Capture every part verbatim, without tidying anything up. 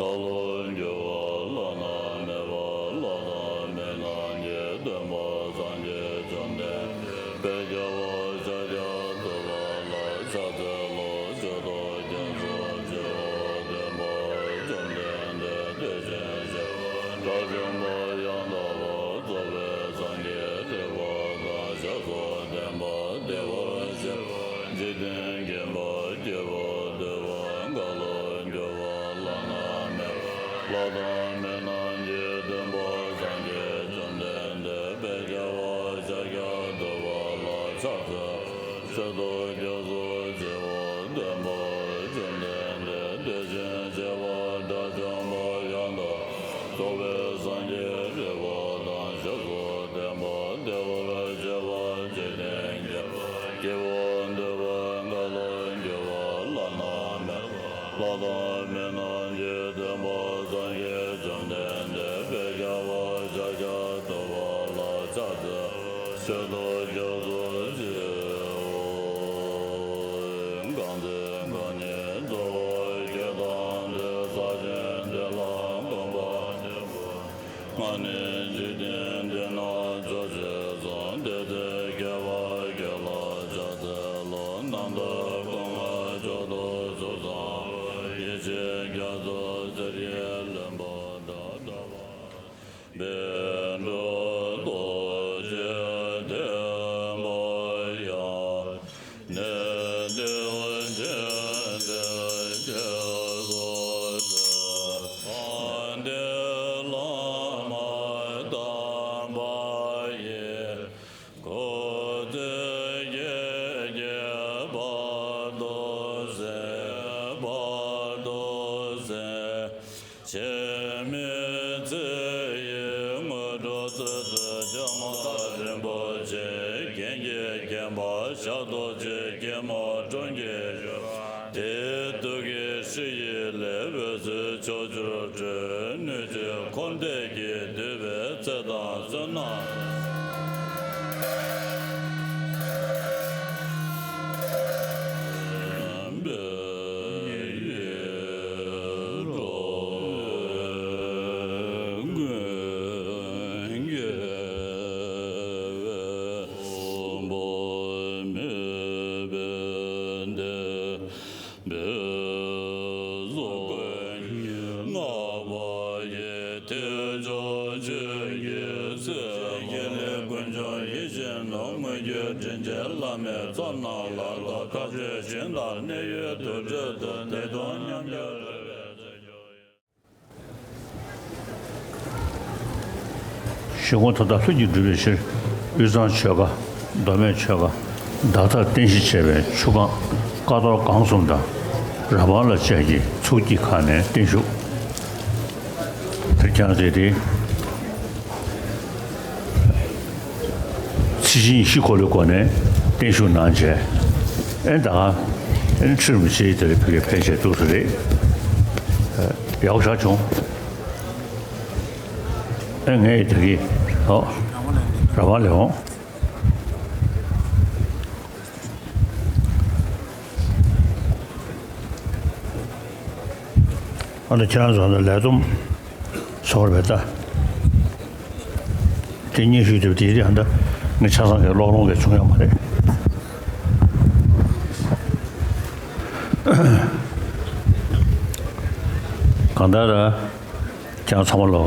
ལ་ལུ་འགྱུར་བ་བླ་ན་མེད་པ། ལྷ་དང་མི་རྣམས་ཀྱི་སྟོན་པ་སངས་རྒྱས་བཅོམ་ལྡན་འདས་དཔལ་རྒྱལ་བ་ཤཱཀྱ་ཐུབ་པ་ལ་ཕྱག་འཚལ་ལོ། མཆོད་དོ་སྐྱབས་སུ་མཆིའོ། སྟོན་པ་བཅོམ་ལྡན་འདས་དེ་བཞིན་གཤེགས་པ་དགྲ་བཅོམ་པ་ཡང་དག་པར་རྫོགས་པའི་སངས་རྒྱས་རིག་པ་དང་ཞབས་སུ་ལྡན་པ། བདེ་བར་གཤེགས་པ་འཇིག་རྟེན་མཁྱེན་པ་སྐྱེས་བུ་འདུལ་བ་འགའ་ལུ་འགྱུར་བ་བླ་ན་མེད་པ། ལྷ་དང་མི་རྣམས་ཀྱི་སྟོན་པ་སངས་རྒྱས་བཅོམ་ལྡན་འདས་དཔལ་རྒྱལ་བ་ཤཱཀྱ་ཐུབ་པ་ལ་ཕྱག་འཚལ། མཆོད་དོ་སྐྱབས་སུ་མཆིའོ། སྟོན་པ་བཅོམ་ལྡན་འདས་དེ་བཞིན་གཤེགས་པ་དགྲ་བཅོམ་པ་ཡང་དག་རྫོགས་པའི་སངས་རྒྱས་རིག་པ་དང་ཞབས་སུ་ལྡན་པ། བདེ་བར་གཤེགས་པ་འཇིག་རྟེན་མཁྱེན་པ་སྐྱེས་བུ་འདུལ་བ་འགའ་ལུ་འགྱུར་བ་བླ་ན་མེད་པ། ལྷ་དང་མི་རྣམས་ཀྱི་སྟོན་པ་སངས་རྒྱས་བཅོམ་ལྡན་འདས་དཔལ་རྒྱལ་བ་ཤཱཀྱ་ཐུབ་པ་ལ་ཕྱག་འཚལ། མཆོད་དོ་སྐྱབས་སུ་མཆིའོ། གང་ཚེ་རྐང་གཉིས་རྫོགས་པར་གྱུར་ཏམ་དེ། ས་ཆེན་དེ་ལ་གོམ་པ་མཉམ་པོ། ང་ནི་འཇིག་རྟེན་འདི་ན་འགྲོ་ཆོས་སོང་། དེ་ཚེ་མཁས་པ་ཁྱོད་ལ་ཕྱག་འཚལ་ལོ། རྣམ་དག་སྐུ་མངའ་མཆོག་ཏུ་གཟུགས་བཟང་པོ། ཡེ་ཤེས་རྒྱ་མཚོ་གསེར་གྱི་ལྷུན་པོ་འདྲ། ལྟ་བ་བཻ་ཌཱུརྱ་རྡོ་རྗེ་ལྡན་པ་ཡང་། ནད་གདོན་ཅན་དེ་ཞི་བར་མཛད། དཔལ་ལྡན་བླ་མ་དམ་པ་ཡི། སྐུ་ཚེ་ཞེ་བརྒྱའི་བར་དུ་གསལ། བར་དུ་གསལ། འཆི་མེད་ཚེ་ཡི་དངོས་གྲུབ་སྩོལ་མཛད་ཆེན་མོ་རྟ་རིན་པོ་ཆེ། རྒྱན་གྱིས་བརྒྱན་པ་ཞབས་རྡོ་རྗེ། སྐྱིལ་མོ་ཀྲུང་གིས་བཞུགས། དེའི་ཐུགས་ཀྱི་ཧྲཱི་ཡིག་ལས་འོད་ཟེར་ཕྱོགས་བཅུར་འཕྲོས། སྣོད་བཅུད་འཁོར་འདས་ཀྱི་འདུས་པའི་ཚེ་དང་བསོད་ནམས། བཟོ་བཀོད་བསྔགས་པ་ཡི་དལ་འབྱོར་ཆོས་ཀྱི་ཚུལ། ཡེ་ནས་ཀུན་འབྱུང་ཡིད་བཞིན་ནོར། དངོས་བརྒྱུད་དྲིན་ཅན་བླ་མའི་ཚོགས་རྣམས་ལ། ལོ་ཐག་ཆོད་ཞིང་དང་གནས་ཡུལ་དུར་ཁྲོད་དུ། བདེ་སྟོང་ཉམས་བཞེས་སྒྲུབ་པའི་ཚེ་མཆོག་ཡིན། ཞིང་ཁོངས་མཐའ་དག་ལྷུན་གྱིས་གྲུབ་པའི་ཕྱིར། དབུས་གཙང་ཆོལ་ཁ། མདོ་སྨད་ཆོལ་ཁ། དག་ཐེར་རྟེན་གཞི་བྱས་པའི་ཆུ་སྒང་ཀ་རྡོར་སྒང་གསུམ་དང་། ར་བང་ལ་བཅས་ཀྱི་ཚོགས་ཀྱི་ཁ་ནས་བརྟན་བཞུགས། དེར་ཁྱེད་རང་བཅས་ཏེ། ཚེས་བཞི་ཉི་ཤུ་འཁོར་ལོའི་སྒོ་ནས་བརྟན་བཞུགས་གནང་བྱས། ཨེ་ད་ག་ཨེ་ཁྲི་རིན་པོ་ཆེའི་དེར་ཕ་གིར་ཕེབས་བྱས་འདུག་ས་རེད། ཡག་པོ་ཞེ་དྲག་བྱུང་། ཨེ་ངས་ད་གི་ཨོ་ར་བ་ལས་འོང་། ཨ་ནི་ཁྱེད་རང་ཚོ་ལ་ལས་བསྡོམས་ཚོར་བས་ད། དེ་སྙན་ཞུ་དེ་དེ་རེད། ཨ་ད་ངས་ཆ་ཚང་གི་ཀློག་ཀློག་གི་བྱུང་ཡོད་མ་རེད། གང་ལྟར་ཁྱེད་རང་ཚང་མ་ལོ།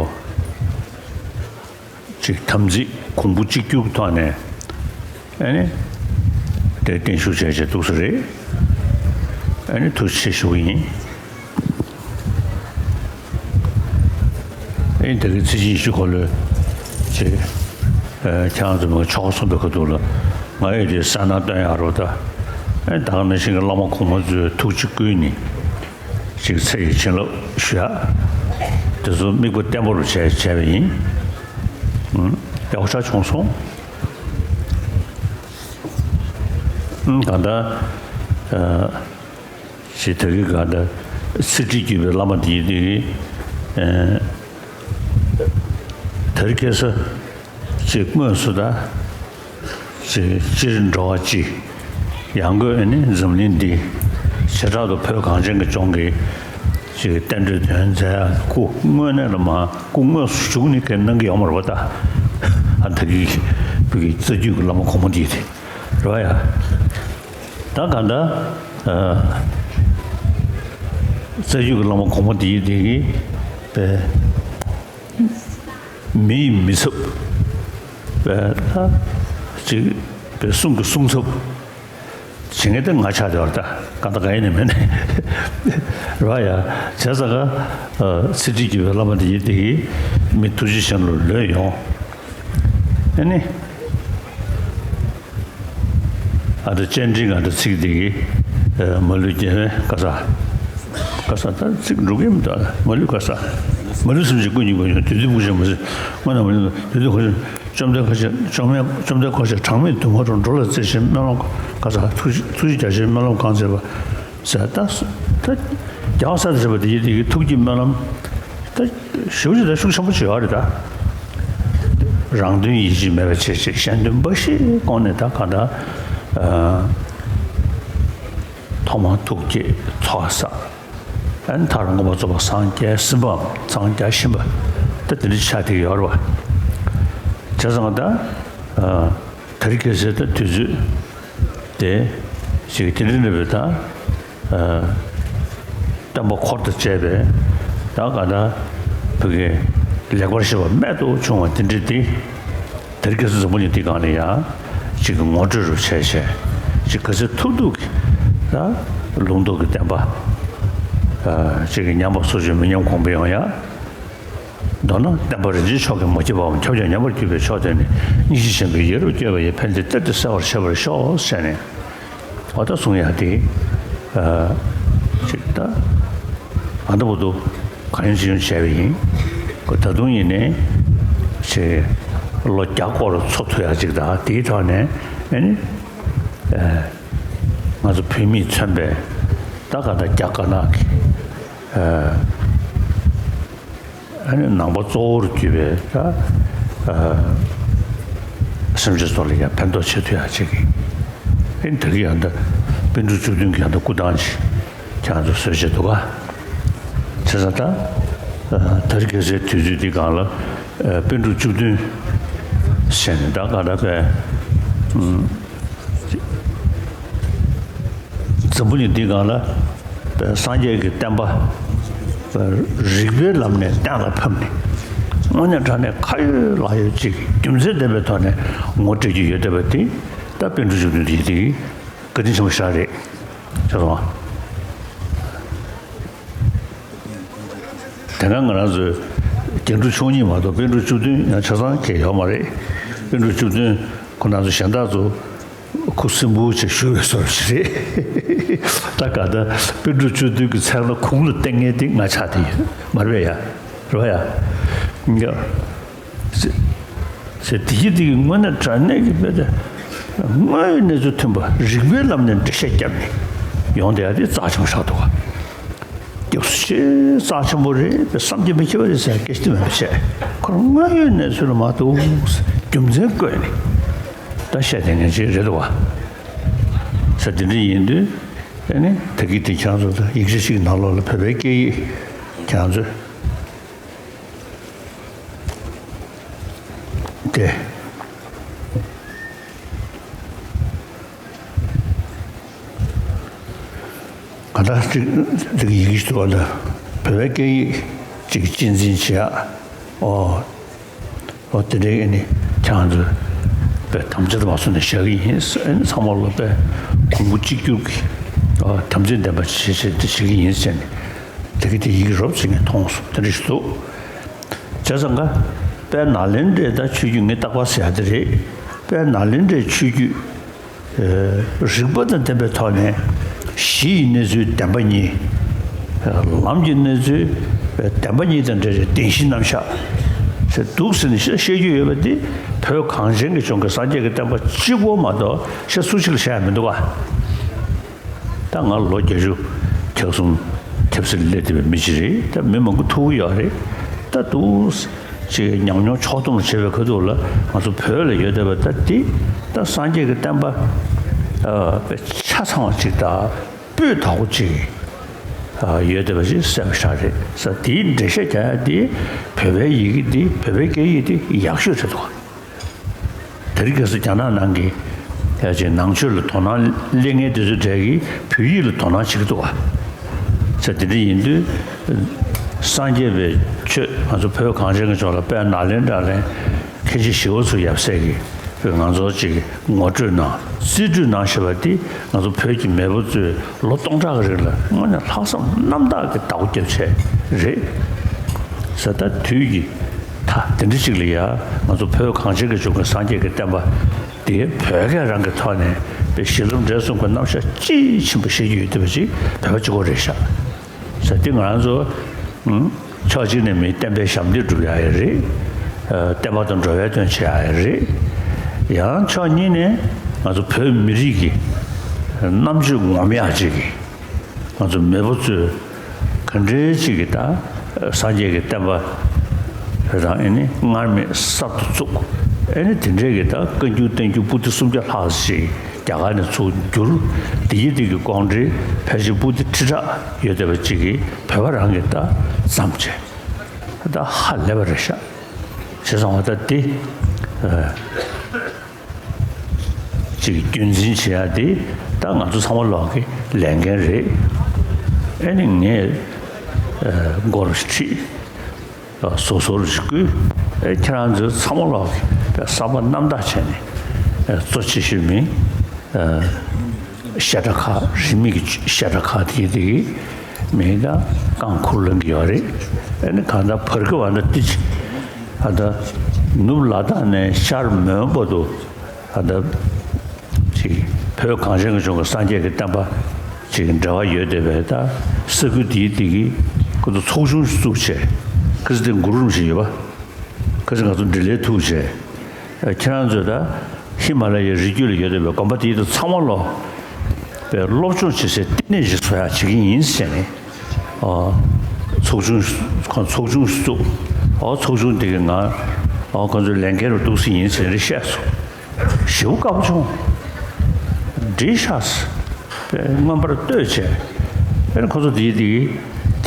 ཅིག་དམ་ཚིག་གོང་བུ་གཅིག་གྱུར་གྱི་ཐོག་ནས་ཨ་ནི་དེ་བརྟན་བཞུགས་བྱས་བྱས་འདུག་ས་རེད། ཨ་ནི་ཐུགས་རྗེ་ཆེ་ཞུ་གི་ཡིན། ཨ་ནི་ད་གི་ཚེས་བཞི་ཉི་ཤུ་འཁོར་ལོའི་ཅིག་ཨ་ཁྱེད་རང་ཚོ་མ་ཆོ་ག་གསུངས་པའི་ཁ་ཐུག་ལ་ང་ཡོད་དེ་གསལ་སྣང་སྟོན་ཡག་རོགས་ད། ཨ་ནི་ད་ག་ནང་བཞིན་གྱི་བླ་མ་གོང་མ་ཚོའི་ཐུགས་རྗེ་བསྐུལ་ནས། ཅིག་ཚེ་ཡི་བྱིན་རླབས་ཞུ་ཡ། དེ་ཚོ་དམིགས་པ་བརྟན་པོ་རུ་བྱས་བྱས་པ་ཡིན། ཨུམ། ཡག་པོ་ཞེ་དྲག་བྱུང་སོང་། ཨུམ། གང་ལྟར་ཨ་ཅིག་ད་གི་གང་ལྟར་ཚེ་ཁྲིད་བརྒྱུད་པའི་བླ་མ་དེ་ཡིན་དུས་ཨ་དེར་ཁེལ་ས། ཅིག་དངོས་སུ་ད། ཅིག་སྤྱིར་འགྲོ་བ་སྤྱི། ཡང་སྒོས་ནི་འཛམ་གླིང་འདི། བྱེ་བྲག་ཏུ་བོད་གངས་ཅན་གྱི་ལྗོངས་ཀྱི་ ཅིག་བསྟན་འགྲོའི་དོན་མཛད་ཡག་གི་སྐུ་དངོས་གནས་ལ་མ་སྐུ་དངོས་སུ་བཞུགས་ནས་གང་གནང་གི་ཡོད་མ་རེད་པ་ད། ཨ་ད་གི་བོད་ཀྱི་རྩ་རྒྱུད་ཀྱི་བླ་མ་གོང་མ་འདི་དེ་རེད་པ་ཡ། ད་གང་ལྟར་ཨ་རྩ་རྒྱུད་ཀྱི་བླ་མ་གོང་མ་འདི་དེ་གི་པའི་མི་ཡི་མི་ཚབ་པའི་ད་ཅིག་པའི་གསུང་གི་གསུང་ཚབ། བྱེད་མཁན་དེ་ང་ཆགས་བསྡད་པ་རེད་ད། གང་ལྟར་གང་ཡིན་ནས་མིན་ནས་རེད་པ་ཡ། བྱས་ཙང་ཀ་ཨ་ཚེ་ཁྲིད་ཀྱི་བའི་བླ་མ་དེ་ཡིན་དེ་གིས་མི་ཐུགས་རྗེ་ཆེན་ལ་ལོས་ཡོང་། ཨ་ནི་ཨ་ད་སྤྱན་འདྲེན་ང་ད་ཚིག་དེ་གིས་ཨ་མ་ལུས་རྒྱལ་བའི་ག་ས་ག་ས་ད་ཚིག་འགྲོ་གི་མི་འདུག་མ་ལུས་ག་ས་མ་ལུས་སེམས་ཅན་ཀུན་གྱི་མགོན་ཡང་དུས་མཐའི་དཔུང་ཤེད་མ་ཟིན་སྔོན་ན་མ་ལུས་དུས་མཐའི་དཔུང་ཤེད། བཅོམ་ལྡན་འཁོར་བཅས་བཅོམ་ལྡན་བཅོམ་ལྡན་འཁོར་བཅས་གྲངས་མེད་དུ་མ་འགྲོ། འགྲོ་ལ་རྩེ་ཞིང་སྨོན་ལམ་ག་ས་ཐུགས་ཐུགས་རྗེ་རྒྱ་ཆེན་སྨོན་ལམ་གང་མཛད་པ་ཟེར་ད་ད་རྒྱལ་བ་སྲས་དང་བཅས་པ་དེ་ཡི་དེ་གི་ཐུགས་ཀྱི་སྨོན་ལམ་ད་ཞེ་པོ་ཅིག་ད་ཤུགས་ཆེན་པོ་ཅིག་ཡོད་རེད་ད། རང་དོན་ཡིད་བྱེད་མེད་པར་བྱས་ཤིང་གཞན་དོན་འབའ་ཞིག་བསྐོང་ནས་ད་གང་ལྟར་ཨ་ཐོག་མར་ཐུགས་བསྐྱེད་ཚོགས་བསགས། ཨ་ནི་མཐར་མངོན་པར་རྫོགས་པར་སངས་རྒྱས་ཟིན་པའམ་སངས་རྒྱས་བཞིན་པ་ད་དེ་འདྲ་ཆགས་བསྡད་ཀྱི་ཡོད་རེད་པ། བྱས་ཙང་ད་ཨ་དེ་རིང་ཁ་སང་ད་དུས་ཚོད་དེ་ཅིག་དེ་འདྲ་འདྲ་བའི་ད་ཨ་སྟོན་པ་འཁོར་དང་བཅས་པའི་ད་ག་ད་བོད་ཀྱི་ལེགས་པར་བཤད་པ་རྨད་དུ་བྱུང་བ་དེ་འདྲ་དེ། དེར་སྐྱེས་སུ་འཛམ་བུ་གླིང་འདི་སྒང་ལ་ཡང་ཅིག་གི་ངོ་སྤྲོད་རུ་བྱས་བྱས་ཅིག་ག་ཚོད་ཐུབ་ཐུབ་ཀྱིས་ད་ལུང་རྟོགས་ཀྱི་བསྟན་པ་ཨ་ཅིག་གི་ཉམས་པ་སོར་ཆུད་མི་ཉམས་གོང་འཕེལ་ཡོང་ཡ། མདོར་ན་བསྟན་པ་རིན་ཆེན་མཆོག་གིས་མ་ཁྱབ་པའམ་ཁྱབ་ཀྱང་ཉམས་པར་གྱུར་པའི་ཕྱོགས་དེར་ནི་སྙིང་རྗེ་ཆེན་པོས་ཡིད་རབ་བསྐྱོད་པ་ཡིས་ཕན་བདེ་གཏེར་དུ་གསལ་བར་ཤོག་ཟེར་ནས། འོ་ད་གསུང་ཡ་དེ། ཨ་ཅིག་ད་ཨ་ད་བར་དུ་གང་ཡོང་ཅི་ཡོང་བྱས་པ་ཡིན། ཁོ་ད་དུང་ཡིན་ནའི་ཅིག་ལོ་བརྒྱ་སྐོར་ཚོ་ཐུབ་ཡ་ཅིག་ད་དེའི་ཐོག་ནས་ཨ་ནི་ཨ་ང་ཚོ་བོད་མིས་མཚོན་པའི་ད་ག་ད་རྒྱ་དཀར་ནག་གི་ཨ། ཨ་ནི་ནང་པ་གཙོ་བོར་གྱུར་པའི་ད་ཨ་སེམས་ཅན་ཚོ་ལ་ཡང་ཕན་ཐོགས་བྱེད་ཐུབ་ཡག་ཅིག་གི་ཨ་ནི་ད་གི་ཡང་ད་པཎ་གྲུབ་བཅུ་བདུན་གྱི་ཡང་ད་སྐུ་ཐང་ཅིག་ཁྱེད་རང་ཚོ་བཟོས་བྱས་འདུག་ག་བྱས་ཙང་ད་ཨ་ད་རེས་ཁ་སང་དུས་ཚོད་འདི་སྒང་ལ་ཨ་པཎ་གྲུབ་བཅུ་བདུན་ཟེར་ནས་ད་ག་ད་པའི་ཨུམ། འཛམ་བུ་གླིང་འདི་སྒང་ལ་སངས་རྒྱས་ཀྱི་བསྟན་པ་རིགས་པའི་ལམ་ནས་གཏན་ལ་ཕབ་ནས་དངོས་གནས་དྲང་གནས་ཁ་ཡོད་ལག་ཡོད་ཅིག་རྒྱུ་མཚན་ལྡན་པའི་ཐོག་ནས་ངོ་སྤྲོད་ཀྱི་ཡོད་བསྡད་པ་དེ་ད་པཎ་གྲུབ་བཅུ་བདུན་དེ་དེ་བཀའ་དྲིན་ཆེན་པོ་ཞིག་རེད་ཤག་སོང་། དེ་སྔ་ང་རང་ཚོས་རྒྱན་དྲུག་མཆོག་གཉིས་མ་གཏོགས་པཎ་གྲུབ་བཅུ་བདུན་ཡང་ཆ་ཚང་གང་ཡོད་མ་རེད། པཎ་གྲུབ་བཅུ་བདུན་ཁོ་རང་ཚོ་གཞན་དག་ཚོ་ཁུ་སིམ་པོ་བྱས་བཞུགས་པའི་བཟོ་འདྲ་ཞིག་རེད། ད་ག་ད་པཎ་གྲུབ་བཅུ་བདུན་གྱི་མཚན་ལ་གུང་ལ་བཏེགས་མཁན་དེ་ང་ཆགས་བསྡད་ཡོད་མ་རེད་པས་ཡ། རེད་པ་ཡ། ཡ། ཟེར་དེ་གི་དེ་གི་དངོས་གནས་དྲང་གནས་ཀྱི་དཔེ་དེ་དངོས་ཡོད་གནས་ཚུལ་མཐུན་པ་རིགས་པའི་ལམ་ནས་འགྲེལ་བཤད་བརྒྱབ་ནས་ཡོང་བསྡད་ཡ་དེ་རྩ་ཆེན་པོ་ཆགས་འདུག་ག་སྐྱབས་སུ་མཆི། རྩ་ཆེན་པོ་རེད་པས། བསམ་གྱིས་མི་ཁྱབ་པ་རེད་ཟེར་སྐད་ཆ་དེ་མེད་པ་བྱས། ཁོ་རང་དངོས་ཡོད་གནས་ཚུལ་ལ་མ་གཏོགས་རྒྱུ་མཚན་བཀོད་ནས་ད་བཤད་བསྡད་མཁན་ཅིག་རེད་འདུག་བ། ཟེར་དེ་འདྲ་ཡིན་དུས་ཨ་ནི་ད་གི་དེ་ཁྱེད་རང་ཚོ་ད་ཡིག་ཆ་ཞིག་ནང་ལོགས་ལ་བོད་པའི་སྐད་ཡིག་ཁྱེད་རང་ཚོས་དེ། ག་ད་ཅིག་ཅིག་ཡིག་ཞིག་འདུག་ག་ལ། བོད་པའི་སྐད་ཡིག་ཅིག་གཅེས་འཛིན་བྱེད་ཡག་ཨོ། ཨོ་དེ་འདྲའི་ཨ་ནི་ཁྱེད་རང་ཚོས་དཔེ་དམ་བཅའ་དུ་མ་སོང་ནས་བཞག་གི་ཡིན། ཨ་ནི་ཚང་མ་ལ་དཔེ་གོང་བུ་གཅིག་གྱུར་གྱི་ཨོ་དམ་ཚིག་ལྡན་པ་བྱེད་བྱེད་དེ་བྱེད་ཀྱི་ཡིན་ཟེར་ནས་དེ་གི་དེ་ཡིག་རོབ་ཙམ་ངས་མཐོང་སོང་། དེ་འདྲ་ཞིག་འདུག་བྱས་ཙང་ཀ་དཔེ་ནཱ་ལེནྡྲའི་ད་ཆོས་བརྒྱུད་ངས་རྟག་པར་ཟེར་ཡ་དེ་རེད། དཔེ་ནཱ་ལེནྡྲའི་ཆོས་བརྒྱུད། རིགས་པ་དང་ལྡན་པའི་ཐོག་ནས་གཞི་ཡི་གནས་ཚུལ་བདེན་པ་གཉིས། ལམ་གྱི་གནས་ཚུལ་བདེན་པ་གཉིས་དང་འབྲེལ་བའི་བདེན་བཞིའི་རྣམ་གཞག་ཟེར་འདུག་ཟེར་ནས་བཤད་རྒྱུ་ཡོད་པ་འདི་བོད་གངས་ཅན་གྱི་ལྗོངས་ཀྱི་སངས་རྒྱས་ཀྱི་བསྟན་པ་གཅིག་པོ་མ་གཏོགས་གཞན་སུ་གཅིག་ལ་བཤད་ཡ་མི་འདུག་ག་ད་ང་ལོ་བརྒྱད་ཅུ་གྱ་གསུམ་ཆབ་སྲིད་ལ་སླེབས་བསྡད་པའི་མི་ཞིག་རེད། ད་མི་མང་པོ་ཐུག་གི་ཡོད་རེད། ད་འདུག་ཅེས་ཉམས་མྱོང་ཕྱོགས་བསྡོམས་བྱེད་པའི་ཁ་ཐུག་ལ་ང་ཚོ་བོད་ལ་ཡོད་བསྡད་པ་ད་འདི་ད་སངས་རྒྱས་ཀྱི་བསྟན་པ་ཨ་དཔེ་ཆ་ཚང་བ་ཅིག་དང་སྤུས་དག་པོ་ཅིག་ ཡོད་བསྡད་པ་ཞིག་གསལ་པོ་ཞིག་རེད་ཟེར། དེའི་འགྲེལ་བཤད་རྒྱག་ཡ་དེ་བོད་པའི་ཡི་གེ་འདི་བོད་པའི་སྐད་ཡིག་འདི་ཡག་ཤོས་རེད་འདུག་དེ་རིང་ཁ་སང་རྒྱ་ནག་ནང་གི་ཡ་ཅིག་ནང་ཆོས་ལ་དོ་སྣང་སླེབས་མཁན་དེ་ཚོའི་གྲས་ཀྱིས་བོད་ཡིག་ལ་དོ་སྣང་བྱེད་ཀྱི་འདུག་བ། ཟེར་དེ་འདྲ་ཡིན་དུས་སངས་རྒྱས་པའི་ཆོས་ང་ཚོ་བོད་གངས་ཅན་གྱི་ལྗོངས་ལ་དཔལ་ནཱ་ལེནྡྲ་ལ་མཁན་ཆེན་ཞི་བ་འཚོ་ཡབ་སྲས་ཀྱིས་ང་ཚོ་ཅིག་ངོ་སྤྲོད་གནང་རྩིས་སྤྲོད་གནང་ཞེས་པ་འདི་ང་ཚོ་བོད་ཀྱི་མེས་པོ་ཚོས་ལོ་སྟོང་ཕྲག་གི་རིང་ལ་དངོས་གནས་ལྷག་བསམ་རྣམ་དག་གི་བདག་པོ་རྒྱབ་བྱས་རེད་ཟེར། ད་དུས་ཀྱི་མཐའ་དེ་འདྲ་ཅིག་ལ་ཡ་ང་ཚོ་བོད་གངས་ཅན་གྱི་ལྗོངས་ཀྱི་སངས་རྒྱས་ཀྱི་བསྟན་པ་འདི་བོད་སྐད་རང་གི་ཐོག་ནས་པའི་གཞི་ལམ་འབྲས་གསུམ་གྱི་རྣམ་གཞག་དཔྱིས་ཕྱིན་པ་ཤེས་ཀྱི་ཡོད་བསྡད་པ་ཅིག་བོད་པ་གཅིག་པོ་རེད་ཤག་ཟེར་ཏེ་ང་རང་ཚོ་ཕྱོགས་གཅིག་ནས་མིའི་བསྟན་པའི་ཞབས་འདེགས་སྒྲུབ་ཡག་ཡང་རེད། བསྟན་པ་དང་འགྲོ་བའི་དོན་བྱེད་ཡག་ཡང་རེད། ཡང་ཕྱོགས་གཉིས་ནས་ང་ཚོ་བོད་མི་རིགས་ཀྱི་རྣམ་དཔྱོད་ངོམ་ཡག་ཅིག་གི་ང་ཚོ་མེས་པོ་ཚོས་ག་འདྲའི་ཅིག་གི་ད་སངས་རྒྱས་ཀྱི་བསྟན་པ་རང་ཨེ་ནི་སྔར་མེད་གསར་དུ་བཙུགས། ཨེ་ནི་དེ་འདྲའི་གི་ད་བཀའ་འགྱུར་བསྟན་འགྱུར་པོ་ཏི་སུམ་བརྒྱ་ལྷག་ཅིག་རྒྱ་གར་ནས་ཚུར་བསྒྱུར། དེ་ཡི་དེ་གི་ཀོང་ཏྲེ་ཕལ་ཆེར་པོ་ཏི་ཁྲི་ཕྲག་ཡོད་བསྡད་པ་ཅིག་གིས་བོད་པ་རང་གིས་ད་བརྩམས་བྱས། ད་ཧ་ལས་པ་རེད་ཤག་བྱས་ཙང་བ་ད་དེ་ཅིག་རྒྱུན་འཛིན་བྱེད་ཡ་དེ་ད་ང་ཚོ་ཚང་མ་ལོག་གི་ལས་འགན་རེད། ཨེ་ནི་ངས་མགོ་རུ་ཁྲིད། སོ་སོར་བསྐུལ། ཁྱེད་རང་ཚོས་ཚང་མ་ལོག་གི་བསམ་པ་རྣམ་དག་བྱས་ནས་གཙོ་ཆེ་ཤོས་མིན་བཤད་གྲྭ་ཁག་རིས་མེད་ཀྱི་བཤད་གྲྭ་ཁག་དེ་དེ་གི་མིན་ད་རྐང་ཁུར་ལེན་གི་ཡོད་རེད། ཨ་ནི་གང་ལྟར་བར་སྐབས་ཨ་ནི་ཏི་ཅི་ཨ་ད་ནུབ་ལ་དྭགས་ནས་ཤར་མོན་བར་དུ་ཨ་ད་ཅིག་བོད་གངས་ཅན་གྱི་ལྗོངས་ཀྱི་སངས་རྒྱས་ཀྱི་བསྟན་པ་ཅིག་འབྲེལ་བ་ཡོད་བསྡད་པའི་ད་ས་ཁུལ་དེའི་དེ་གི་ཁོ་ཚོ་ཚོགས་ཆུང་ཞིག་བཙུགས་བྱས་ཁ་ཚ་དེ་གུ་རུ་རིན་པོ་ཆེ་ཡོད་པ། ཁ་ཚ་ང་ཚོ་འབྲེལ་ལས་ཐུག་བྱས། ཁྱེད་རང་ཚོས་ད་ཧི་མ་ལ་ཡའི་རི་རྒྱུད་ལ་ཡོད་བསྡད་པའི་དགོན་པ་དེའི་དུ་ཚང་མ་ལོ་པའི་སློབ་སྦྱོང་བྱེད་སའི་བསྟི་གནས་ཤིག་བཟོ་ཡག་བྱེད་ཀྱི་ཡིན་ཟེར་ནས། ཨོ། ཚོགས་ཆུང་ཁོང་ཚོགས་ཆུང་ཞིག་བཙུགས། ཨོ་ཚོགས་ཆུང་དེ་གི་ང་ཨོ་ཁོང་ཚོའི་ལས་འགན་རུ་གཏུགས་སྲིད་ཡིན་ཟེར་ནས་བཤད་སོང་། ཞེ་པོ་དཀའ་པོ་བྱུང་། འགྲིག་ཤག་ཟེར། མངོན་པར་བསྟོད་བྱས། ཨེ་ནི་ཁོང་ཚོ་དེའི་དེ་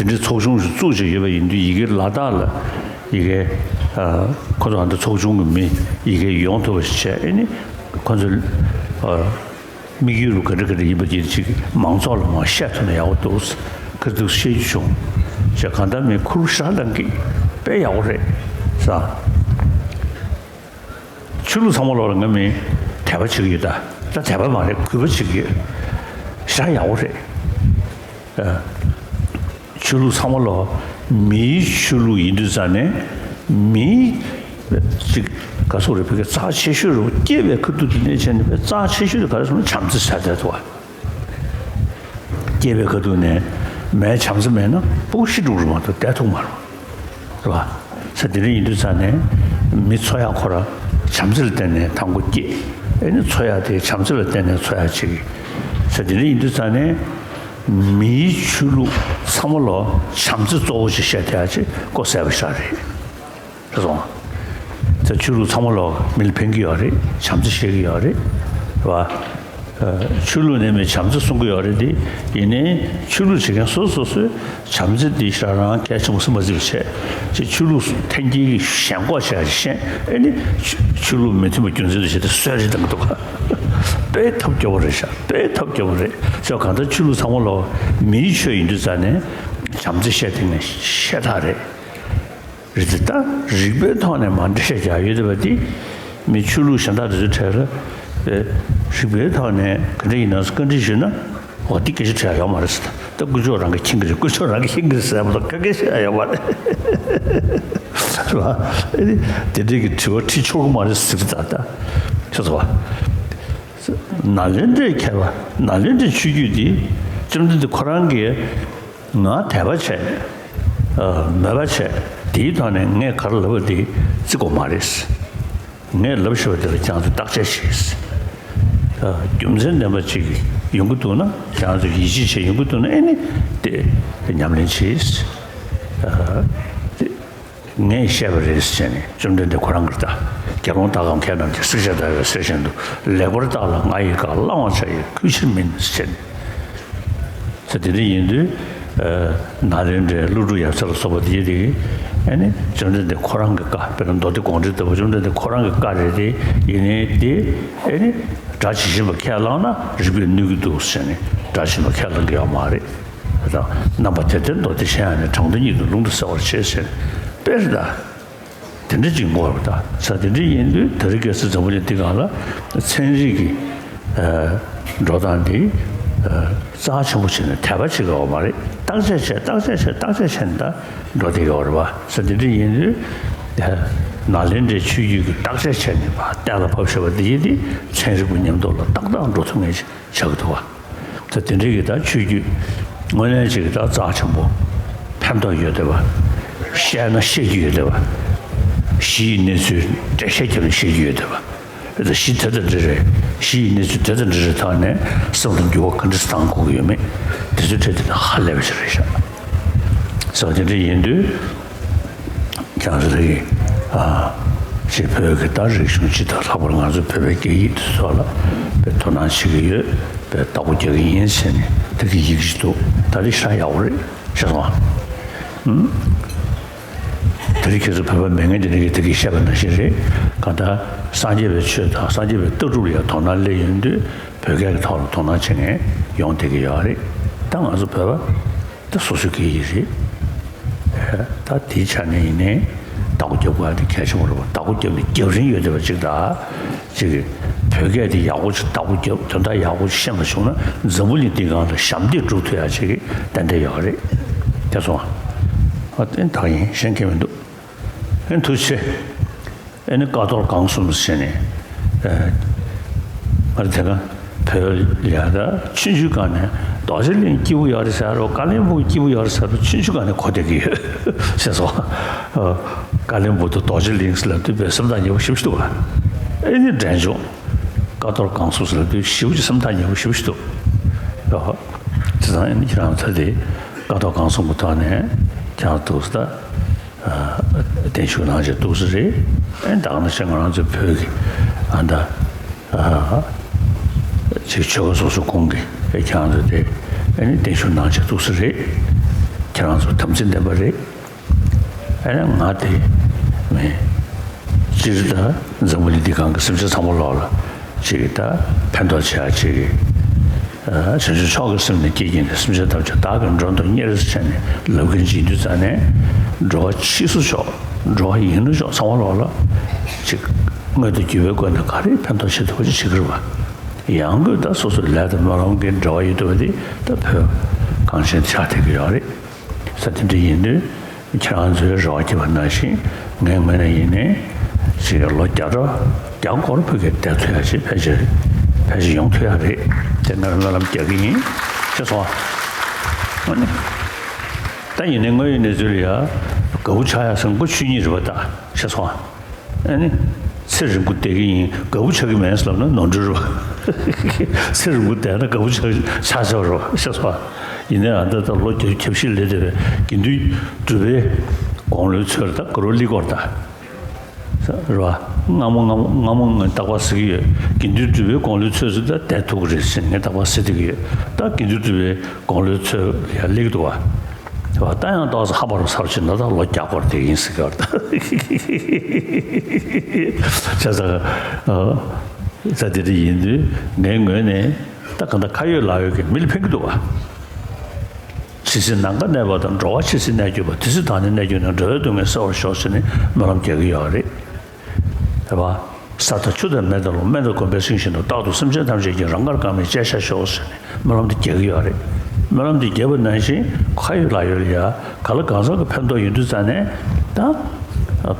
དེ་འདྲའི་ཚོགས་ཆུང་ཞིག་བཙུགས་བྱས་ཡོད་པ་ཡིན་དུས་ཡི་གེ་ལ་དྭགས་ལ་ཡི་གེ་ཁོང་ཚོ་ཨ་འདྲ་ཚོགས་ཆུང་གི་མི་ཡི་གེ་ཡོང་ཐུབ་པ་ཞིག་བྱས། ཨེ་ནི་ཁོང་ཚོ་དམིགས་ཡུལ་རུ་ག་འདྲ་ག་འདྲ་ཡིན་པ་དེ་ཅིག་མང་ཚོགས་ལ་མར་བཤད་ཐུབ་ན་ཡག་པོ་འདུག་ཁ་ཐུག་བཤད་རྒྱུ་བྱུང་། བྱས་གང་ལྟར་མི་ཁུར་ཤ་ལང་གི་དཔེ་ཡག་པོ་རེད་ས། ཆོས་ལུགས་ཚང་མ་ལོག་ལ་ང་མི་དད་པ་བྱེད་ཀྱི་ཡོད་ད། ད་དད་པ་མ་རེད་གུས་པ་བྱེད་ཀྱི་ཡོད། ཤ་ཡག་པོ་རེད། ཆོས་ལུགས་ཚང་མ་ལོག་མིའི་ཆོས་ལུགས་ཡིན་དུས་ཙང་ནས་མིའི་ཅིག་ག་སོག་རེད་བོད་ཀྱི་རྩ་ཆེ་ཤོས་རེད་སྐྱེས་པའི་ཁ་ཐུག་དེ་ནས་བྱས་ནས་བའི་རྩ་ཆེ་ཤོས་དེ་ག་རེ་སོང་ན་བྱམས་བརྩེ་ཟེར་བསྡད་འདུག་བ། སྐྱེས་པའི་ཁ་ཐུག་ནས་མའི་བྱམས་བརྩེ་མེད་ན་ཕྲུ་གུ་ཤི་འགྲོ་གི་རེད་མ་གཏོགས་བསྡད་ཐུབ་མ་རེད། རེད་བ། ས་དེ་འདྲ་ཡིན་དུས་ཙང་ནས་མི་འཚོ་ཡག་ཁོ་རང་བྱམས་བརྩེ་ལ་བརྟེན་ནས་དང་པོ་སྐྱེས། ཨེ་ནི་འཚོ་ཡག་དེ་བྱམས་བརྩེ་ལ་བརྟེན་ནས་འཚོ་ཡག་ཅིག་ས་དེ་འདྲ་ཡིན་དུས་ཙང་ནས་མིའི་ཆོས་ལུགས་ཚང་མ་ལོ་བྱམས་བརྩེ་གཙོ་བོ་ཞིག་བཤད་བསྡད་ཡག་ཅིག་ལྐོག་ཟ་བ་ཞིག་རེད། རེད་སོང་། ད་ཆོས་ལུགས་ཚང་མ་ལོ་མི་ལ་ཕན་གྱི་ཡོད་རེད། བྱམས་བརྩེ་བཤད་ཀྱི་ཡོད་རེད། རེད་བ། ཆོས་ལུགས་ནས་མི་བྱམས་བརྩེ་གསུང་གི་ཡོད་རེད་དེ། ཡིན་ནའི་ཆོས་ལུགས་བྱེད་མཁན་སོ་སོ་སོས་བྱམས་བརྩེ་འདི་ཞེ་དྲག་རང་གལ་ཆེན་པོ་སེམས་མ་བརྩི་བ་བྱས། ཅེས་ཆོས་ལུགས་འཐེན་འཁྱེར་གྱི་ཞེན་ཁོག་བྱས་ཤེས། ཨེ་ནི་ཆོས་ལུགས་མི་མཐུན་པ་རྒྱུ་མཚན་དུ་བྱས་ཏེ་གསོད་རེས་བཏང་གི་འདུག་ག་དཔེ་ཐབས་སྐྱོ་པོ་རེད་ཤག་དཔེ་ཐབས་སྐྱོ་པོ་རེད་ཤག་གང་ལྟར་ཆོས་ལུགས་ཚང་མ་ལོ་མིའི་ཆོས་ཡིན་དུས་ཙང་ནས་བྱམས་བརྩེ་བཤད་ཐེངས་ནས་ཤ་སྟག་རེད། རེད་དེ་ད་རིག་པའི་ཐོག་ནས་མར་འགྲེལ་བཤད་རྒྱག་ཡོད་བསྡད་པ་དེ་མི་ཆོས་ལུགས་གཞན་དག་དེ་ཚོའི་གྲས་ལ་རིག་པའི་ཐོག་ནས་ག་འདྲ་ཡིན་ན་བཀའ་འདྲི་ཞུས་ན་འོ་དེ་སྐད་ཆ་དྲི་ཡ་ཡོད་མ་རེད་ཟེར། ད་དཀོན་མཆོག་རང་གིས་མཁྱེན་གི་རེད། དཀོན་མཆོག་རང་གིས་མཁྱེན་གི་རེད་ཟེར་བ་དང་ག་གེ་བཤད་ཡ་ཡོད་མ་རེད། རེད་བ། ཨེ་ནི་དེ་འདྲའི་གི་དྲི་བ་དྲི་ཆོག་གི་མ་རེད་ཟེར་གི་ད་ད་ཆོག་ཚོ་བ། ནཱ་ལེནྡྲའི་མཁས་པ་ནཱ་ལེནྡྲའི་ཆོས་བརྒྱུད་དེ་བཅོམ་ལྡན་འདས་ཁོ་རང་གིས། ང་དད་པ་བྱས། མོས་པ་བྱས། དེའི་ཐོག་ནས་ངས་ག་རེ་ལབ་པ་དེ་བརྩི་དགོས་མ་རེད། ངས་ལབ་ཤེས་པ་དེ་ལ་ཁྱེད་རང་ཚོས་བརྟག་དཔྱད་བྱེད། རྒྱུ་མཚན་ལྡན་པ་ཅིག་ཡོང་གི་འདུག་ན་ཁྱེད་རང་ཚོས་ཡིད་ཆེས་བྱས་ཡོང་གི་འདུག་ན་ཨེ་ནི་དེ་ཉམས་ལེན་བྱེད། ངས་བཤད་པ་རེད་ཟེར་ནས་བཅོམ་ལྡན་འདས་ཁོ་རང་གིས་ད་དགེ་སློང་དག་གམ་མཁས་རྣམས་ཀྱིས་བསྲེགས་བཅད་བརྡར་བའི་གསེར་བཞིན་དུ་ལེགས་པར་བརྟགས་ལ་ང་ཡི་བཀའ་བླང་བར་བྱ་ཡི་གུས་ཕྱིར་མིན་ཟེར་ནས། ཟེར་དེ་འདྲ་ཡིན་དུས་ ནཱ་ལེནྡྲའི་ཀླུ་སྒྲུབ་ཡབ་སྲས་ལ་སོགས་པ་དེ་ཡིན་དེ། ཨེ་ནི་བཅོམ་ལྡན་འདས་ཁོ་རང་གི་བཀའ། དཔེར་ན་མདོ་སྡེ་དགོངས་འགྲེལ་ལྟ་བུ་བཅོམ་ལྡན་འདས་ཁོ་རང་གི་བཀའ་རེད་དེ། ཡིན་ནའི་དེ་ཨེ་ནི་སྒྲ་ཇི་བཞིན་པ་ཁས་བླངས་ན་རིགས་པས་གནོད་ཀྱི་འདུག་ཟེར་ནས་སྒྲ་ཇི་བཞིན་པ་ཁས་བླང་གི་ཡོད་མ་རེད། ད་རྣམ་པ་དེ་ལྟར་མདོ་སྡེ་གཞན་ཡང་ནི། དྲང་དོན་ཉིད་དུ་ལུང་དུ་གསལ་བར་བྱེད་ཟེར་ནས་དཔེ་རེད་ད། དེ་འདྲ་ཅིག་དགོས་པ་དང་། ས་དེ་འདྲ་ཡིན་དུས་ད་རེས་ཁ་སང་འཛམ་བུ་གླིང་འདི་སྒང་ལ་ཚན་རིག་གི་ཨ་འགྲོ་སྟངས་འདི་ཨ་རྩ་ཆེན་པོ་བྱས་ནས་དད་པ་བྱེད་དགོས་པ་མ་རེད། བརྟག་དཔྱད་བྱས། བརྟག་དཔྱད་བྱས། བརྟག་དཔྱད་བྱས་ནས་ད་འགྲོ་བསྡད་ཡོད་རེད་པ། ས་དེ་འདྲ་ཡིན་དུས་ཨ་ནཱ་ལེནྡྲའི་ཆོས་བརྒྱུད་ཀྱི་བརྟག་དཔྱད་བྱས་ནས་ཕར་གཏན་ལ་ཕབ་བཞག་པ་འདི་ཡིན་དུས་ཚན་རིག་པ་མཉམ་དུ་ལ་ཏག་ཏག་འགྲོ་ཐུབ་མཁན་ཅིག་ཆགས་ཀྱི་འདུག་པ། ད་དེ་འདྲའི་གི་ད་ཆོས་བརྒྱུད་དངོས་གནས་ཅིག་གི་ད་རྩ་ཆེན་པོ་ཕན་ཐོགས་ཡོད་བསྡད་པ། བཤད་ན་བཤད་རྒྱུ་ཡོད་བསྡད་པ། གཞི་ཡི་གནས་ཚུལ་འགྲེལ་བཤད་བརྒྱབ་ནས་བཤད་རྒྱུ་ཡོད་བསྡད་པ། ད་གཞི་དེ་དང་འདྲ་རེད། གཞི་ཡི་གནས་ཚུལ་དེ་དང་འདྲ་རེད། ཐོག་ནས་སེམས་ལ་འགྱུར་བ་ག་འདྲ་ཞིག་བཏང་དགོས་ཀྱི་ཡོད་མེད། དེ་ཚོའི་གྲས་དེ་ད་ཧ་ལས་པ་ཞིག་རེད་ཤག། ཟེར་བ་དེ་འདྲ་ཡིན་དུས། ཁྱེད་རང་ཚོ་ལ་ཡིན། ཨ། ཅིག་བོད་ཀྱི་ད་རིག་གཞུང་སྤྱི་དང་ལྷག་པར་ང་ཚོ་བོད་པའི་སྐད་ཡིག་དེ་ཚོ་ལ་དཔེ་དོ་སྣང་བྱེད་ཀྱི་ཡོད། དཔེ་བདག་པོ་རྒྱག་གི་ཡིན་ཟེར་ནས་དེ་གི་ཡི་གེ་ཅིག་འདུག། ད་རེས་ཤ་ཡག་པོ་རེད། ཤེས་སོང་ཨ། ཨུམ། དེ་རིང་ཁྱེད་ཚོ་བོད་པ་མེད་མཁན་དེ་རིང་གི་དེ་གིས་བཤད་པ་ནང་བཞིན་རེད། གང་ལྟར་སངས་རྒྱས་པའི་ཆོས་དང་སངས་རྒྱས་པའི་ལྟ་གྲུབ་ལ་ཡང་དོ་སྣང་སླེབས་ཡོང་དུས་བོད་སྐད་ཀྱི་ཐོག་ལ་དོ་སྣང་བྱེད་མཁན་ཡོང་བསྡད་ཀྱི་ཡོད་རེད། ད་ང་ཚོ་བོད་པ། ད་སོ་སོའི་སྐད་ཡིག་རེད། ཨེ། ད་དེའི་ཆ་ནས་ཡིན་ནའི་བདག་པོ་རྒྱབ་དགོས་ཡ་དེ་གལ་ཆེན་པོ་རེད་པ། བདག་པོ་རྒྱབ་ནས་རྒྱབ་རིན་ཡོད་བསྡད་པ་ཅིག་དང་། ཅིག་གིས་བོད་སྐད་དེ་ཡག་པོ་ཅིག་བདག་པོ་རྒྱབ། དོན་དག་ཡག་པོ་ཅིག་ཤེས་མ་བྱུང་ན་འཛམ་བུ་གླིང་འདིའི་སྒང་ལ་ཞབས་འདེགས་སྒྲུབ་ཐུབ་ཡ་ཅིག་གི་ཏན་ཏན་ཡོད་རེད། དེ་སོང་ཨ། ཨ་དེ་ད་ཡིན་ཤེས་མཁན་མི་འདུག། ཨེ་ཐུགས་རྗེ་ཆེ། ཨེ་ནི་ཀ་རྡོར་སྒང་གསུམ་ཟེར་ནས། ཨེ། ང་རང་དེ་སྒང་བོད་ལ་ཡ་ད་ཆུང་ཆུང་སྒང་ནས་རྡོ་རྗེ་གླིང་སྐྱིད་པོ་ཡོད་རེད་ཟེར་རོ། ཀ་ལོན་སྦུག་སྐྱིད་པོ་ཡོད་རེད་ཟེར་རོ། ཆུང་ཆུང་སྒང་ནས་གོ་བསྡད་ཀྱི་ཡོད། ཤེས་སོང་། ཨ། ཀ་ལོན་སྦུག་དང་རྡོ་རྗེ་གླིང་ཟེར་ལབ་དུས་དཔེ་སེམས་ཐག་ཉེ་པོ་ཞེ་པོ་ཞིག་འདུག་ག། ཨེ་ནི་འབྲས་ལྗོངས་ཀ་རྡོར་སྒང་གསུམ་ཟེར་ལབ་དུས་ཞེ་པོ་ཅིག་སེམས་ཐག་ཉེ་པོ་ཞེ་པོ་ཞིག་འདུག། ཨ། བྱས་ཙང་ཨེ་ནི་ཁྱེད་རང་ཚོ་དེ་ཀ་རྡོར་སྒང་གསུམ་གྱི་ཐོག་ནས་ཁྱེད་རང་ཚོ་ད། བརྟན་བཞུགས་གནང་བྱས་ཐུགས་སུ་རེད། ཨེ་ད་ག་ནང་བཞིན་ང་རང་ཚོའི་བོད་ཀྱི་ཨ་ད་ཨ་ཅིག་ཆོལ་ཁ་སོ་སོ་ཁོངས་ཀྱི་ཨེ་ཁྱེད་རང་ཚོ་དེ་ཨེ་ནི་བརྟན་བཞུགས་གནང་བྱས་ཐུགས་སུ་རེད། ཁྱེད་རང་ཚོ་དམ་ཚིག་ལྡན་པ་རེད། ཨེ་ང་དེ་མེད། སྤྱིར་ད་འཛམ་བུ་གླིང་འདི་སྒང་གི་སེམས་ཅན་ཚང་མ་ལོག་ལ་ཅིག་ད་ཕན་ཐོགས་བྱེད་ཡ་ཅིག་གི། བྱང་ཆུབ་མཆོག་གི་སེམས་ནི་བསྐྱེད་ཀྱིས་ནི། སེམས་ཅན་ཐམས་ཅད་བདག་གིས་མགྲོན་དུ་གཉེར་ཟེར་ནས་ལབ་མཁན་ཅིག་ཡིན་དུས་ཙང་ནས། འགྲོ་བ་ཕྱིས་སུ་ཆོག། འགྲོ་བ་ཡིན་ན་ཆོག། ཚང་མ་ལོག་ལ་ཅིག་དངོས་དང་བརྒྱུད་པའི་སྒོ་ནས་ག་རེ་ཕན་ཐོགས་བྱེད་ཐུབ་པ་ཅིག་བྱེད་ཀྱི་རེད་པ། ཡང་སྒོས་ད་སོ་སོའི་ལས་དང་སྨོན་ལམ་གྱི་འབྲེལ་བ་ཡོད་ཐུབ་པ་དེ་ད་བོད་གངས་ཅན་ཆགས་བསྡད་ཀྱི་ཡོད་རེད། ས་དེ་འདྲ་ཡིན་དུས། ཁྱེད་རང་ཚོའི་རེ་བ་བརྒྱབ་པ་ནང་བཞིན་ངའི་ངོས་ནས་ཡིན་ནའི་ཅིག་ལོ་བརྒྱ་ཕྲག་བརྒྱ་སྐོར་བོད་སྐད་བསྡད་ཐུབ་ཡ་ཅིག་ཕལ་ཆེར་ཕལ་ཆེར་ཡོང་ཐུབ་ཡ་རེད། དེ་ང་རང་སྨོན་ལམ་རྒྱག་གི་ཡིན། ཤེས་སོང་ཨ། ཨ་ནི། ད་ཡིན་ནའི་དངོས་ཡོད་གནས་ཚུལ་ལ་ཡ་དགའ་པོ་ཆགས་ཡ་སེམས་པ་ཆོས་ཉིད་རེད་པ། ད་ཤེས་སོང་ཨ། ཨ་ནི། ཚེ་རིང་པོ་བསྡད་ཀྱི་ཡིན། དགའ་པོ་ཆགས་ཀྱི་མེད་ཟེར་ལབ་ན་ནོར་འཁྲུལ་རེད་པ། ཚེ་རིང་པོ་བསྡད་ན་དགའ་པོ་ཆགས་ཆགས་ཆགས་རེད་པ། ཤེས་སོང་ཨ། ཡིན་ནའི་ཨ་ད་ད་ལོ་བརྒྱད་ཅུ་གྱ་བཞི་སླེབས་བསྡད་པའི་དགེ་འདུན་གྲུབ་པའི་དགུང་ལོའི་ཚོད་ལ་ད་དགའ་རབ་སླེབས་ཀྱི་ཡོད་རེད་ད། རེད་པ། སྔ་མོ་སྔ་མོ་སྔ་མོ་ངས་རྟག་པར་ཟེར་གྱི་ཡོད། དགེ་འདུན་གྲུབ་པའི་དགུང་ལོའི་ཚོད་ཟེར་ད་བསྡད་ཐུབ་ཀྱི་རེད་ཟེར་ངས་རྟག་པར་ཟེར་བསྡད་ཀྱི་ཡོད། ད་དགེ་འདུན་གྲུབ་པའི་དགུང་ལོའི་ཚོད་ལ་ཡ་སླེབས་ཀྱི་འདུག་པ། ད་ཡང་ཏོག་ཙམ་ཧ་པ་རུ་ཚར་ཕྱིན་ན་ད་ལོ་བརྒྱ་སྐོར་དེ་ཡིན་ཟེར་གྱི་ཡོད་རེད་ད། བྱས་ཙང་། ད་དེ་འདྲ་ཡིན་དུས་ངའི་ངོས་ནས་ད་གང་ལྟར་ཁ་ཡོད་ལག་ཡོད་ཀྱི་མི་ལ་ཕན་གྱི་འདུག་པ། ཇི་སྲིད་ནམ་མཁའ་གནས་པ་དང་། འགྲོ་བ་ཇི་སྲིད་གནས་གྱུར་པ། དེ་སྲིད་བདག་ནི་གནས་གྱུར་ནས། འགྲོ་བའི་སྡུག་བསྔལ་སེལ་བར་ཤོག་ཟེར་ནས་སྨོན་ལམ་རྒྱག་གི་ཡོད་རེད། རེད་པ། ས་དང་ཆུ་དང་མེ་དང་རླུང་། སྨན་དང་སྒོམ་པས་སེམས་བཞིན་དུ། རྟག་ཏུ་སེམས་ཅན་ཐམས་ཅད་ཀྱི། རང་དགར་གང་མེད་བཅས་ཤར་ཤོག་ཟེར་ནས་སྨོན་ལམ་དེ་རྒྱག་གི་ཡོད་རེད། སྨོན་ལམ་དེ་རྒྱག་པ་ནང་བཞིན་ཁ་ཡོད་ལག་ཡོད་ལ་ཡ་ག་ལ་གང་འཚམ་གྱི་ཕན་ཐོགས་ཡོད་དུས་ཙང་ནས་ད་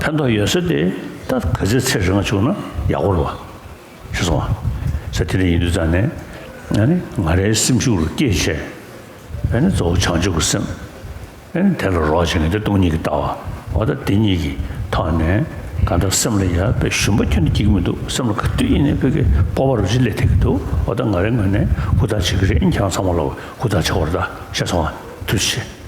ཕན་ཐོགས་ཡོད་ས་དེ་ད་ག་ཚོད་ཚེ་རིང་བ་བྱུང་ན་ཡག་པོ་རེད་པ། ཤེས་སོང་ཨ། ས་དེ་འདྲ་ཡིན་དུས་ཙང་ནས་ཨ་ནི་ང་རའི་སེམས་ཤུགས་ལ་སྐྱེད་བྱས། ཨ་ནི་གཙོ་བོ་བྱང་ཆུབ་ཀྱི་སེམས། ཨ་ནི་དེ་ལ་རོགས་བྱེད་མཁན་དེ་སྟོང་ཉིད་ཀྱི་ལྟ་བ། འོ་ད་དེ་གཉིས་ཀྱི་ཐོག་ནས་གང་ལྟར་སེམས་ལ་ཡ་དཔེ་ཞུམ་པ་ཁྱོན་ནས་སྐྱེ་གི་མི་འདུག། སེམས་ལ་ག་དུས་ཡིན་ནའི་ཕ་གི་སྤོབས་པ་རུ་ཅིག་སླེབས་བསྡད་ཀྱི་འདུག། འོ་ད་ང་རའི་ངོས་ནས་ཧུར་ཐག་བྱེད་ཀྱི་རེད། ཁྱེད་རང་ཚང་མ་ལ་ཧུར་ཐག་བྱེད་དགོས་རེད་ད། ཤེས་སོང་ཨ། ཐུགས་རྗེ་ཆེ།